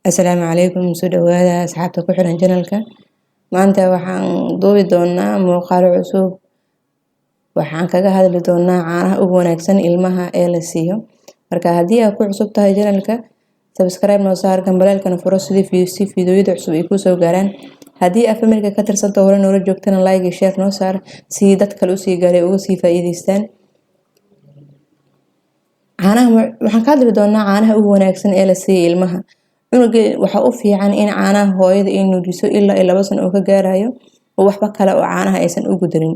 Asalaamu calaykum, soo dhawaada asxaabta ku xiran channelka. Maanta waxaan duubi doonaa muuqaalo cusub. Waxaan kaga hadli doonaa caanaha ugu wanaagsan ilmaha ee la siiyo. Marka haddii aad ku cusub tahay channelka, subscribe noo saar, gambaleelkana furo sidii si fiidiyoyada cusub ay kusoo gaaraan. Haddii aad familka ka tirsanta, hore noola joogtana, like iyo share noo saar si dad kale usii gaaray uga sii faa'iideystaan. Caanaha waxaan ka hadli doonaa caanaha ugu wanaagsan ee la siiyo ilmaha. Cunuga waxaa u fiican in caanaha hooyada ay nuujiso ilaa iyo 2 sano oo ka gaarayo, oo waxba kale oo caanaha aysan ugu darin.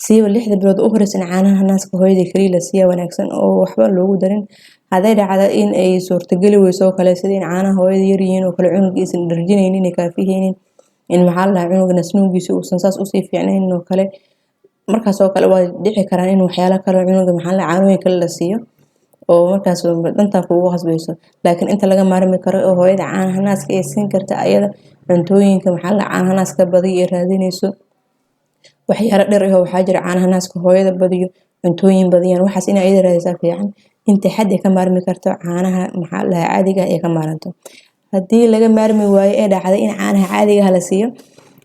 Siiba 6da bilood u horeysa in caanaha naaska hooyada kaliya la siiya wanaagsan oo waxba loogu darin. Hadday dhacdo in ay suurtageli weyso oo kale, sida in caanaha hooyada yaryihiin oo kale, cunuga aysan dharjinaynin, kaafihaynin, in maxaa la dhahaa, cunuga naasnuugiisa uusan saas usii fiicnayn oo kale, markaas oo kale waa dhici karaan in waxyaalo kale cunuga, maxaa la, caanooyin kale la siiyo oo markaas dantaa kugu qasbayso. Laakiin inta laga maarmi karo oo hooyada caanaha naaska ay siin karta, ayada cuntooyinka, maxaa la, caanaha naaska badiyo ay raadinayso, waxyaalo dhir ah waxaa jira caanaha naaska hooyada badiyo, cuntooyin badiyaan, waxaas in ayada raadisaa fiican. Inta xad ay ka maarmi karto caanaha, maxaa la dhahaa, caadiga ah ay ka maaranto. Haddii laga maarmi waayo ee dhacday in caanaha caadiga ah la siiyo,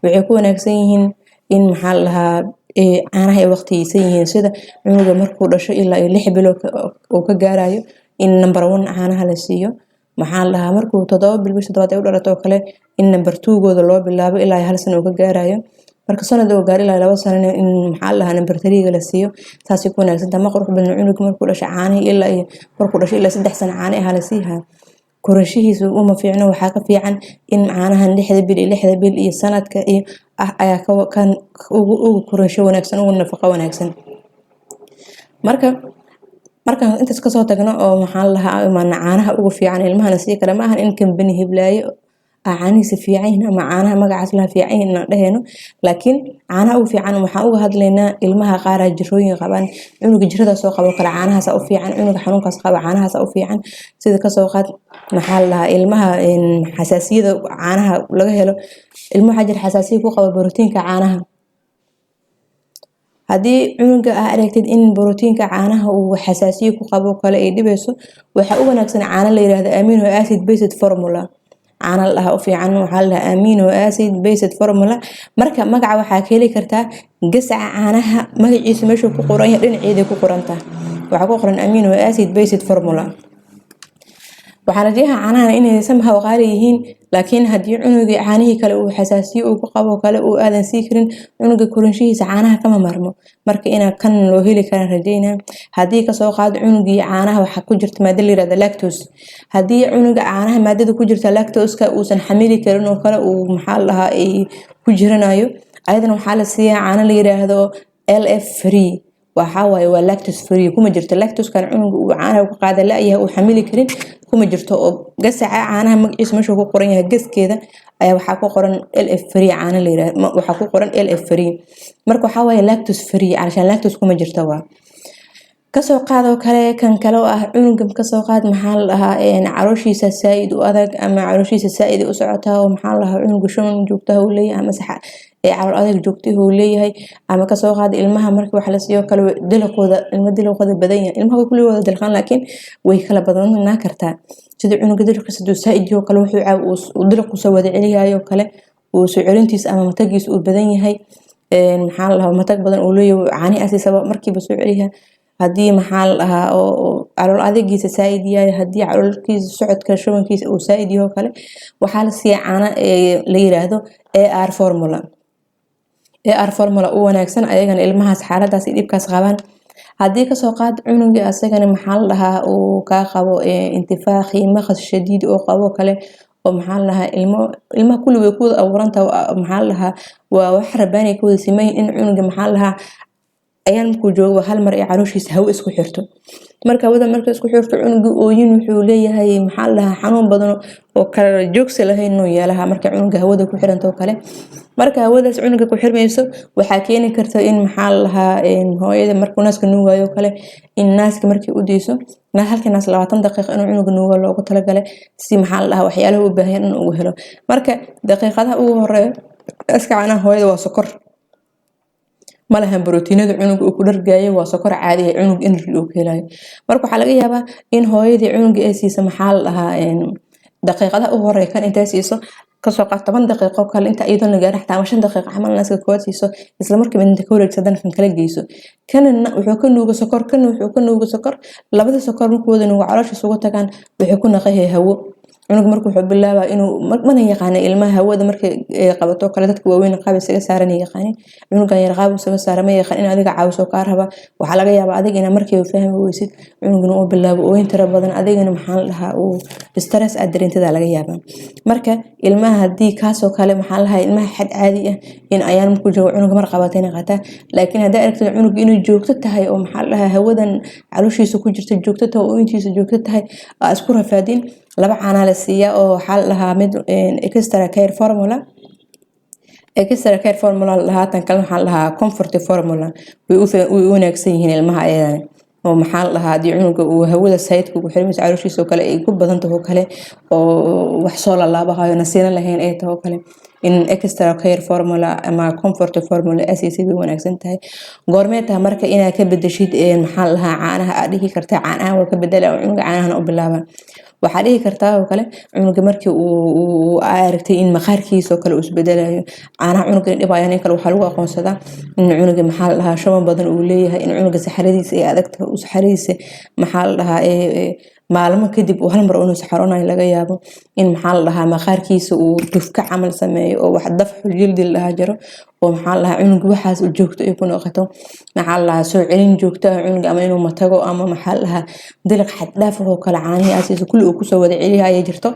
waxay ku wanaagsan yihiin in, maxaa la dhahaa, caanaha ay waqtiyeysan yihiin, sida cunuga markuu dhasho ilaa iyo 6 bilood uu ka gaarayo in number one caanaha la siiyo. Maxaa la dhahaa, markuu 7 bil, bisha toddobaad ay u dhalato oo kale, in number two-gooda loo bilaabo ilaa hal sano uu ka gaarayo. Marka sanad uu gaaro ilaa 2 sanana in, maxaa la dhahaa, number three-ga la siiyo. Saasay ku wanaagsan tahay. Ma qurux badna cunuga markuu dhasho caanihi ilaa iyo markuu dhasho ilaa 3 sano caani ah la siihaa, korashihiisa uma fiicno. Waxaa ka fiican in caanahan 6da bil iyo 6da bil iyo sanadka iyo ah ayaa kan ugu korasho wanaagsan, ugu nafaqo wanaagsan. Marka markaan intaas kasoo tagno oo, maxaa la dhahaa, imaana caanaha ugu fiican ilmahana sii kale, ma ahan in kambani hiblaayo caanihiisa fiican yihiin ama caanaha magacaas laha fiican yihiin inaan dhehayno, laakiin caanaha ugu fiican waxaan uga hadlaynaa ilmaha qaaraa jirooyin qabaan. Cunuga jiradaas oo qabo kale caanahaasa u fiican, cunuga xanuunkaas qaba caanahaasa u fiican. Sida kasoo qaad, maxaa la dhahaa, ilmaha xasaasiyada caanaha laga helo. Ilmo waxaa jira xasaasiya ku qaba borotiinka caanaha. Haddii cunuga aa aragtid in borotiinka caanaha uu xasaasiyo ku qabo kale ay dhibayso, waxaa u wanaagsan caano la yiraahdo amino acid based formula. Caano la dhaha u fiican waxaa la dhahaa amino acid based formula. Marka magaca waxaa ka heli kartaa gasaca caanaha, magaciisa meeshuu ku qoran yahay dhinaceeday ku qorantahay. Waxaa ku qoran amino acid based formula. Waxaa rajayaha caanahan inay somehow qaali yihiin, laakiin haddii cunugii caanihii kale uu xasaasiyo uu ku qabo kale uu aadan sii karin, cunuga korinshihiisa caanaha kama marmo. Marka inaa kan loo heli karaan rajeynaa. Haddii kasoo qaado cunugii caanaha waxaa ku jirta maada la yirahda lactose, haddii cunuga caanaha maadada ku jirta lactose-ka uusan xamili karin oo kale, uu, maxaa la dhahaa, ay ku jiranayo, ayadana waxaa la siiyaa caano la yiraahdo LF free. Waxaa waaye waa lactose free, kuma jirto lactose-kan cunuga uu caanaha ku qaada la-yahay, uu xamili karin, kuma jirto. Oo gasaca caanaha magaciisa meeshuu ku qoran yahay gaskeeda ayaa waxaa ku qoran LF free caano la yiraahdo. Waxaa ku qoran LF free. Marka waxaa waaye lactose free, calashaan lactose kuma jirto. Waa kasoo qaadoo kale kan kale oo ah cunuga, kasoo qaad, maxaa la dhahaa, calooshiisa saaid u adag ama calooshiisa saaid u socotaa, oo, maxaa la dhahaa, cunuga shuban joogtaha uu leeyahay ama sax calool adag joogtaha uu leeyahay. Ama kasoo qaad ilmaha marka wax la siiyo kale dalaqooda, ilma dalaqooda badan yahay. Ilmaha way kulli wada dalqaan, laakiin way kala badanaa kartaa. Sida cunuga dalaqiisa haduu saaid yaho kale, wuxuu dalaq kusoo wada celiyayo kale, uu soo celintiisa ama matagiisa uu badan yahay, maxaa la dhahaa, matag badan uu leeyahay, caanihi asiisaba markiiba soo celiyaa. Haddii, maxaa la dhahaa, oo calool adeegiisa saaid yahay, haddii caloolkiisa socodka shubankiisa uu saaid yaho kale, waxaa la siiyaa caano la yiraahdo AR formula. AR formula u wanaagsan ayagana ilmahaas xaaladaas iyo dhibkaas qabaan. Haddii kasoo qaad cunugii asagana, maxaa la dhahaa, uu kaa qabo intifaaq iyo maqas shadiid oo qabo kale, oo, maxaa la dhahaa, ilmo ilmaha kulli way ku wada abuurantaha, maxaa la dhahaa, waa wax rabaani ka wada siman in cunuga, maxaa la dhahaa, ayaan markuu joogo hal mar ay calooshiisa hawo isku xirto. Marka hawada marka isku xirto, cunuga ooyin wuxuu leeyahay, maxaa la dhahaa, xanuun badan oo kala joogsi lahayn inuu yeelaha marka cunuga hawada ku xiranto kale. Marka hawadaas cunuga ku xirmayso waxaa keeni karta in, maxaa la dhahaa, hooyada markuu naaska nuugayo kale, in naaska markii u deyso halkii naas 20 daqiiqo inuu cunuga nuugo loogu talagalay, si, maxaa la dhahaa, waxyaalaha u baahan in uu helo. Marka daqiiqadaha ugu horeeya naaska caanaha hooyada waa sokor, ma lahan borotiinada cunuga uu ku dhargayo, waa sokor caadi ah cunug energy uu ka helayo. Marka waxaa laga yaabaa in hooyadii cunuga ay siisa, maxaa la dhahaa, Daqiiqadaha u horeeya kan intay siiso, kasoo qaad 10 daqiiqo kale inta iyadoon la gaarin xataa, ama 5 daqiiqo camal, naaska koowaad siiso, isla markiiba inta ka wareegso haddana kan kala geyso. Kanina wuxuu ka nuuga sokor, kana wuxuu ka nuuga sokor. Labada sokor markuu wada nuugo, caloosha isugu tagaan, waxay ku naqahay hawo. Cunug marka wuxuu bilaabaa inuu mana yaqaana ilmaha hawada markay qabato kale. Dadka waaweyn qaab isaga saaran yaqaanin, cunugan yar qaab isaga saara ma yaqaan. In adiga caawiso kaa raba. Waxaa laga yaabaa adiga inaa markiiba fahmi weysid, cunugna uu bilaabo ooyin tiro badan, adigana, maxaa la dhahaa, uu stress aad dareentida laga yaabaa. Marka ilmaha haddii kaasoo kale, maxaa la dhahaa, ilmaha xad caadi ah in ayaan markuu joogo cunuga mar qabatayna qaataa. Laakiin haddaa aragtid cunug inuu joogto tahay oo, maxaa la dhahaa, hawadan calooshiisa ku jirta joogto tahay oo ooyintiisa joogto tahay, aa isku rafaadin. Laba caanaa la siiyaa oo waxaa la dhahaa mid extra care formula, extra care formula la dhahaa. Tan kale waxaa la dhahaa comfort formula. Way u wanaagsan yihiin ilmaha ayadana. Oo, maxaa la dhahaa, haddii cunuga uu hawada sayidka ugu xirmayso calooshiisa oo kale ay ku badan taho kale, oo wax soo lalaabahayo, nasiino lahayn ay taho kale, in extra care formula ama comfort formula asiisid way wanaagsan tahay. Goormee tahay marka inaad ka bedeshid, maxaa la dhahaa, caanaha? Aad dhihi kartaa caanahan waa ka bedela oo cunuga caanahan u bilaaba. Waxaa dhihi kartaa oo kale cunuga markii uu aragtay in maqaarkiisa oo kale uu isbedelayo, caanaha cunuga dhibayaan in kale. Waxaa lagu aqoonsadaa in cunuga, maxaa la dhahaa, shuban badan uu leeyahay, in cunuga saxaradiisa ay adag tahay, saxaradiisa, maxaa la dhahaa, maalmo kadib uu hal mar inuu saxaroonayo laga yaabo, in, maxaa la dhahaa, maqaarkiisa uu dufka camal sameeyo oo wax dafxul jildi la dhahaa jiro, oo, maxaa la dhahaa, cunuga waxaas joogto ay ku noqoto, maxaa la dhahaa, soo celin joogto ah cunuga, ama inuu matago, ama, maxaa la dhahaa, diliq xad dhaaf oo kale caanihii aasiisa kulli uu kusoo wada celiya ayay jirto.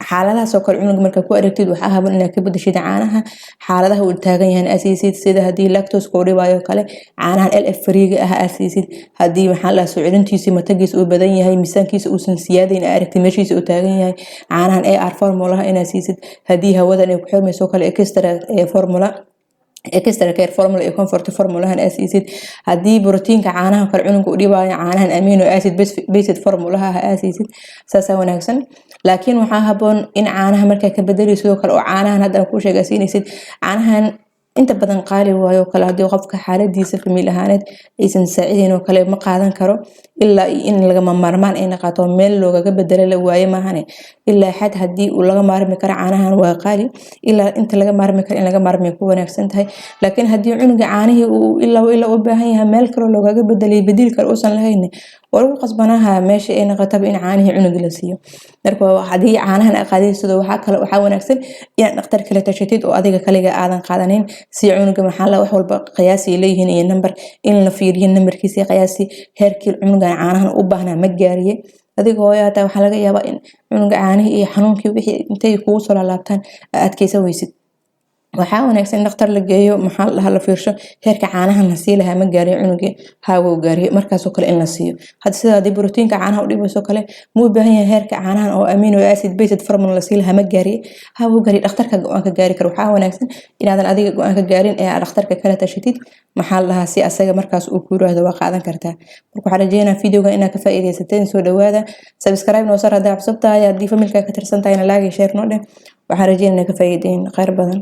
Xaaladahaas oo kale cunuga markaa ku aragtid, waxaa haboon inaad ka bedeshid caanaha. Xaaladaha uu taagan yahay asiisid, sida haddii lactose uu dhibaayo kale, caanahan LF free-ga ah asiisid. Haddii, maxaa la soo celintiisa, matagiisa uu badan yahay, miisaankiisa uusan siyaadayn, aragtid meeshiisa uu taagan yahay, caanahan AR formulaha inaad siisid. Haddii hawadan ay ku xirmayso kale, extra formula, extra care formula iyo comfort formulahan aad siisid. Haddii borotiinka caanaha kale cunuga u dhibaayo, caanahan amino acid based formulaha aad siisid. Saasaa wanaagsan. Laakiin waxaa haboon in caanaha markaa ka bedeli sidoo kale oo caanahan hadda aan kuu sheega siinaysid. Caanahan inta badan qaali waayo kale, haddii qofka xaaladiisa family ahaaneed aysan saacidayn oo kale, ma qaadan karo ilaa in lagama maarmaan ay naqato, meel loogaga bedelo la waaye maahane. Ilaa xad haddii uu laga maarmi karo, caanahan waa qaali, ilaa inta laga maarmi karo in laga maarmay ku wanaagsan tahay. Laakiin haddii cunuga caanihii uu ilaa ilaa u baahan yahay, meel kaloo loogaga bedelay, bediil kale uusan lahayn, waa lagu qasbanaha meesha ay noqotaba in caanihii cunuga la siiyo. Marka haddii caanahan aad qaadaysido, waxaa kale waxaa wanaagsan inaad dhakhtar kala tashatid oo adiga kaliga aadan qaadanin si cunuga, maxaa la, wax walba qiyaasi leeyihiin iyo number in la fiiriyo numberkiisa qiyaasi, heerkii cunugan caanahan u baahnaa ma gaariye. Adiga hooyo hataa waxaa laga yaabaa in cunuga caanihii iyo xanuunkii wixii intay kugu soo laalaabtaan adkeysan weysid. Waxaa wanaagsan in dhakhtar la geeyo, maxaa la dhahaa, la fiirsho heerka caanahan la sii lahaa ma gaariyo cunugii. Haawuu gaariyo, markaasoo kale in la siiyo. Hadda sida haddii borotiinka caanaha u dhibayso kale, muu u baahan yahay heerka caanahan oo amino acid based formula la sii lahaa ma gaariye? Haawuu gaariyo. Dhakhtarka go-aan ka gaari karo. Waxaa wanaagsan inaadan adiga go-aan ka gaarin ee aad dhakhtarka kala tashatid, maxaa la dhahaa, si asaga markaas uu ku yiraahdo waa qaadan kartaa. Marka waxaan rajeynaa videoga inaad ka faa'iidaysateen. Soo dhawaada, subscribe noo sar haddaa cusub tahay, haddii familka ka tirsan tahayna like, share noo dheh. Waxaan rajeynaa inaad ka faa'iideyn. Khayr badan.